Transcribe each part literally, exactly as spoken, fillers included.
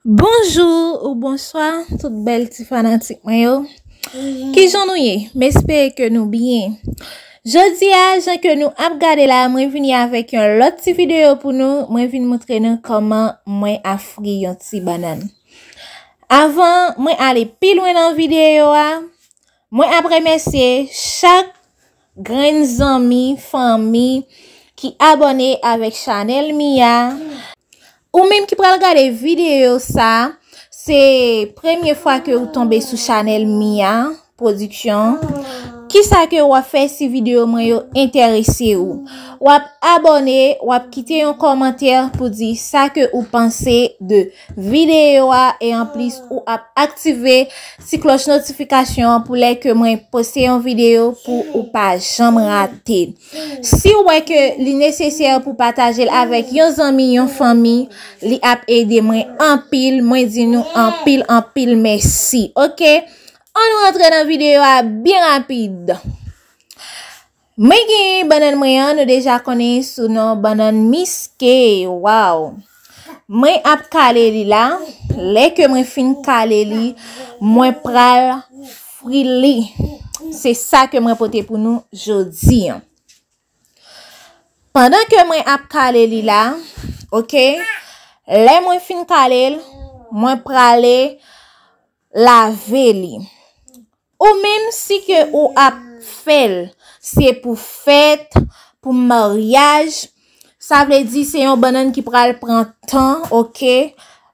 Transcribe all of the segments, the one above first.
Bonjou ou bonswa, tout bèl ti fanatik mwen yo. Kijan nou ye? M espere ke nou byen. Jodi a, jan ke nou ap gade la, mwen vini avèk yon lòt ti videyo pou nou. Mwen vin montre nou kòman mwen ap fri yon ti bannann. Avan mwen ale pi lwen nan videyo a, mwen ap remèsye chak grenn zanmi, fanmi ki abòne avèk chanèl Mia. Ou menm ki pral gade videyo sa, se premye fwa ke ou tonbe sou chanèl Mia Production. Kisa ke w ap fè si videyo mwen yo enterese ou? W ap abòne, w ap kite yon kòmantè pou di sa ke ou panse de videyo a, e anplis ou ap aktive ti klòch notifikasyon an pou lè ke mwen poste yon videyo pou ou pa janm rate l. Si w wè ke li nesesè pou pataje l avèk yon zanmi, yon fanmi, li ap ede mwen anpil. Mwen di nou anpil, anpil mèsi. Oke? Ann nou rantre nan videyo a byen rapid. Mwen gen bannann mwen an, nou deja konnen sou non bannann miske. Waw! Mwen ap kale li la. Lè ke mwen fin kale li, mwen pral fri li. Se sa ke mwen pote pou nou jodi an. Pandan ke mwen ap kale li la, oke, lè mwen fin kale l, mwen prale lave li. Ou menm si ke ou ap fè l, se pou fèt, pou maryaj, sa vle di se yon bannann ki pral pran tan, oke?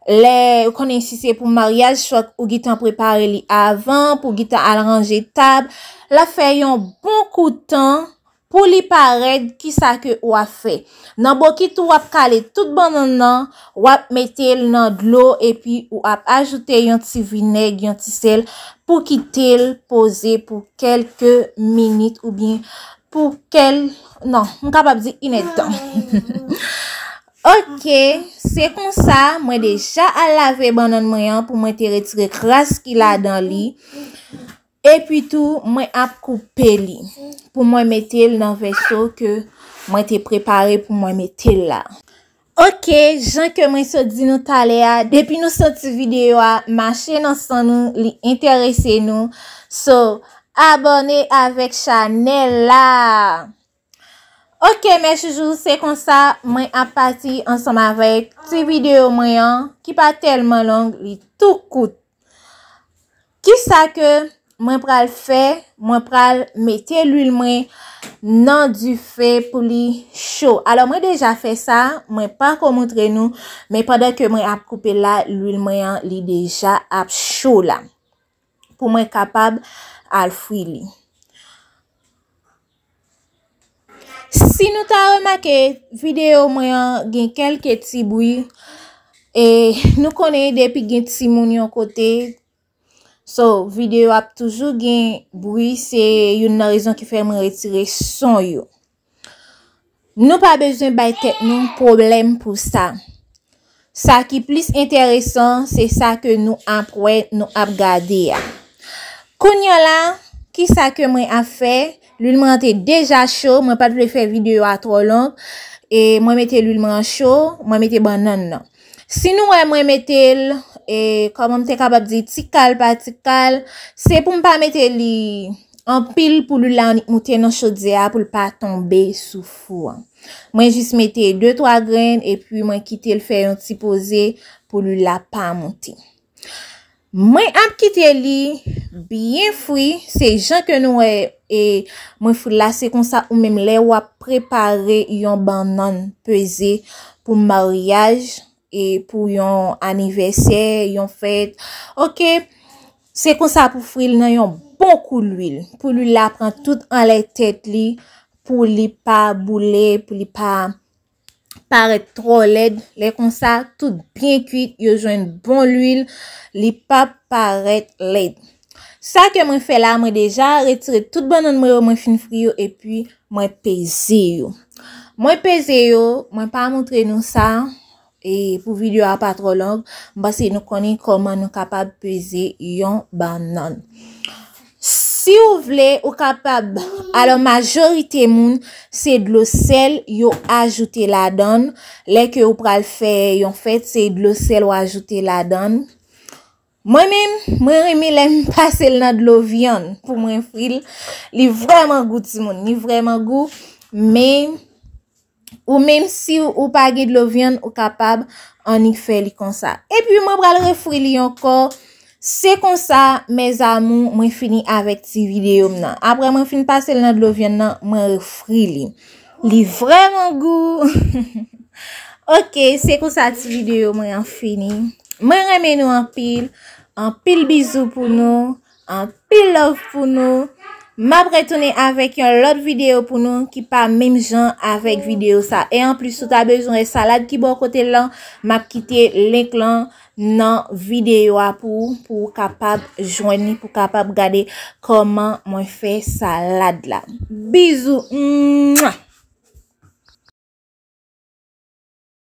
Lè ou konnen si se pou maryaj, fòk ou gentan prepare li avan, pou gentan al ranje tab. L ap fè yon bon kou tan pou li pa rèd, kisa ke w ap fè? Nan bokit ou w ap kale tout bannann nan, w ap mete l nan dlo epi ou ap ajoute yon ti vinèg, yon ti sèl pou kite l poze pou kèlke minit oubyen pou kèl, non, m kapab di inèdtan. Oke, se konsa, mwen deja al lave bannann mwen an pou mwen te retire kras ki ladan li. Epi tou, mwen ap koupe li pou mwen mete l nan vèso ke mwen te prepare pou mwen mete l la. Oke, jan ke mwen sot di nou talè a, depi nou soti videyo a, mache nan san nou, li enterese nou. So, abòne avèk chanèl la. Oke, mè chouchou, se konsa mwen ap pati ansanm avèk ti videyo mwen an, ki pa tèlman long, li tou kout. Kisa ke mwen pral fè? Mwen pral mete lwil mwen nan dife pou li cho. Alò, mwen deja fè sa, mwen pako montre nou, men pandan ke mwen ap koupe la, lwil mwen an, li deja ap cho la. Pou mwen kapab al fri li. Si nou ta remake videyo mwen an gen kèlke ti bri, e nou konnen depi gen timoun yon kote, so videyo ap toujou gen bri, se youn nan rezon ki fè mwen retire son yo. Nou pa bezwen bay tèt nou pwoblèm pou sa. Sa ki plis enteresan, se sa ke nou ap wè, nou ap gade a. Kounye a la, kisa ke mwen ap fè? Lwil mwen an te deja cho, mwen pa t vle fè videyo a twò long, e mwen mete lwil mwen an cho, mwen mete bannann nan. Si nou wè mwen mete l, e kòman m te kapab di, ti kal pa ti kal, se pou m pa mete li anpil pou lwil la annik moute nan chodyè a pou l pa tonbe sou fou an. Mwen jis mete de twa grenn epi mwen kite l fè yon ti poze pou lwil la pa moute. Mwen ap kite li byen fri, se jan ke nou wè e mwen fri l la, se konsa ou menm lè w ap prepare yon bannann peze pou maryaj, e pou yon anivèsè, yon fèt. Oke, se konsa pou fri l nan yon bon kou lwil. Pou lwil la pran tout anlè tèt li, pou li pa boule, pou li pa parèt twò lèd. Lè konsa, tout byen kwit, yo jwenn bon lwil, li p ap parèt lèd. Sa ke mwen fè la, mwen deja retire tout bannann mwen yo, mwen fin fri yo, epi mwen peze yo. Mwen peze yo, mwen pa montre nou sa, e pou videyo a pa twò long, m panse nou konnen kòman nou kapab peze yon bannann. Si ou vle, ou kapab. Alò, majorite moun, se dlo sèl yo ajoute ladan l. Lè ke ou pral fè yon fèt, se dlo sèl ou ajoute ladan l. Mwen menm, mwen renmen lè m pase l nan dlo vyann pou mwen fri l. Li vrèman gou, timoun, li vrèman gou. Men, ou menm, si ou pa gen dlo vyann, ou kapab annik fè li konsa. Epi mwen pral refri li ankò. Se konsa, mes amours, mwen fini avèk ti videyo m nan. Apre mwen fin pase l nan dlo vyann nan, mwen refri li. Li vrèman gou. Ok, se konsa ti videyo mwen an fini. Mwen renmen nou anpil. Anpil bizou pou nou. Anpil love pou nou. M ap retounen avèk yon lòt videyo pou nou ki pa menm jan avèk videyo sa. E anplis, si w ta bezwen wè salad ki bò kote l lan, m ap kite link lan nan videyo a pou ou, pou w kapab jwenn li, pou w kapab gade kòman mwen fè salad la. Bizou. Mwa!